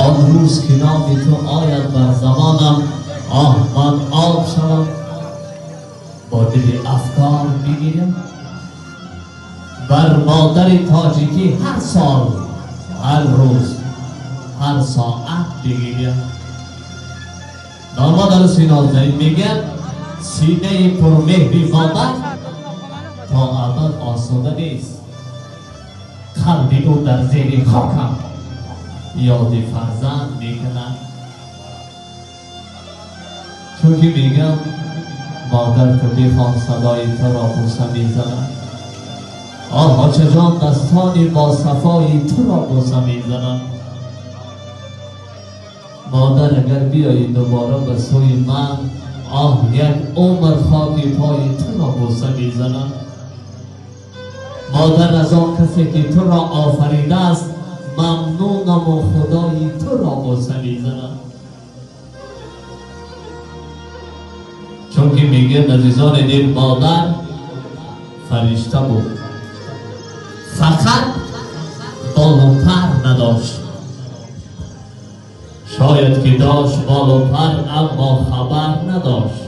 Он рӯз ки номи ту ояд бар забонам, оҳ, ман об шавам, бо дили афкор бигирам. Бар модари тоҷикӣ ҳар сол, ҳар рӯз, ҳар соат бигирям. Домод арӯси нозанин мегӯяд: синаи пурмеҳри модар то абад осуда нест, қалби ӯ дар зери хокам ёди фарзанд мекунад. Чунки мегам, модар, ту бихон, садои туро бӯса мезанад. Оҳ, очаҷон, дастони босафои туро бӯса мезанад. Модар, агар биёӣ дубора ба сӯи ман, оҳ, як умр хоки пои туро бӯса мезанам. Модар, аз он касе ки туро офаридааст мамнунаму худои туро бӯса мезанам. Чунки мегӯянд, азизони дил, модар фаришта буд, фақат болу пар надошт. Шояд ки дошт болу пар, аммо хабар надошт.